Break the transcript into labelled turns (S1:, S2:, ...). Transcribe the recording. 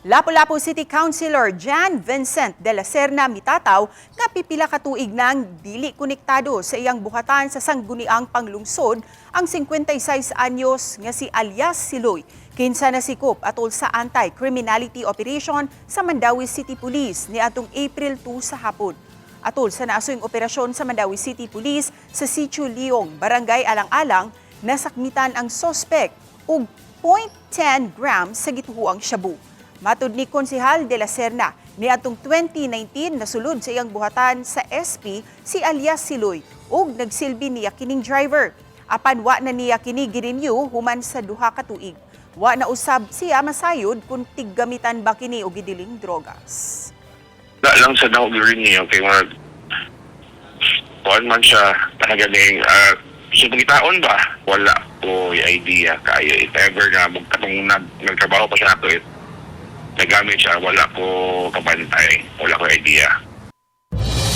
S1: Lapu-Lapu City Councilor Jan Vincent de la Serna mitataw nga pipila ka tuig nang dili konektado sa iyang buhatan sa sangguniang panglungsod ang 56 anyos nga si alias Siloy, kinsa nasikop atol sa anti-criminality operation sa Mandaue City Police niadtong April 2 sa hapon. Atol sa naasuyng operasyon sa Mandaue City Police sa Sitio Liong, Barangay Alang-Alang, nasakmitan ang sospek og 0.10 grams sa gituhuang shabu. Matud ni Konsehal de la Serna, niadtong 2019 nasulod sa iyang buhatan sa SP si alias Siloy ug nagsilbi niya kining driver. Apan wa na niya kini girenew human sa 2 ka tuig. Wa na usab siya masayod kung tiggamitan ba kini og gidiling drogas.
S2: Wala lang sa nako renew kay mga kuan man siya talaga ning sa pagitaon ba, wala ko idea kayo if ever nga katong nagtrabaho pa siya nato, if nagamit siya, wala ko kabantay, wala ko idea.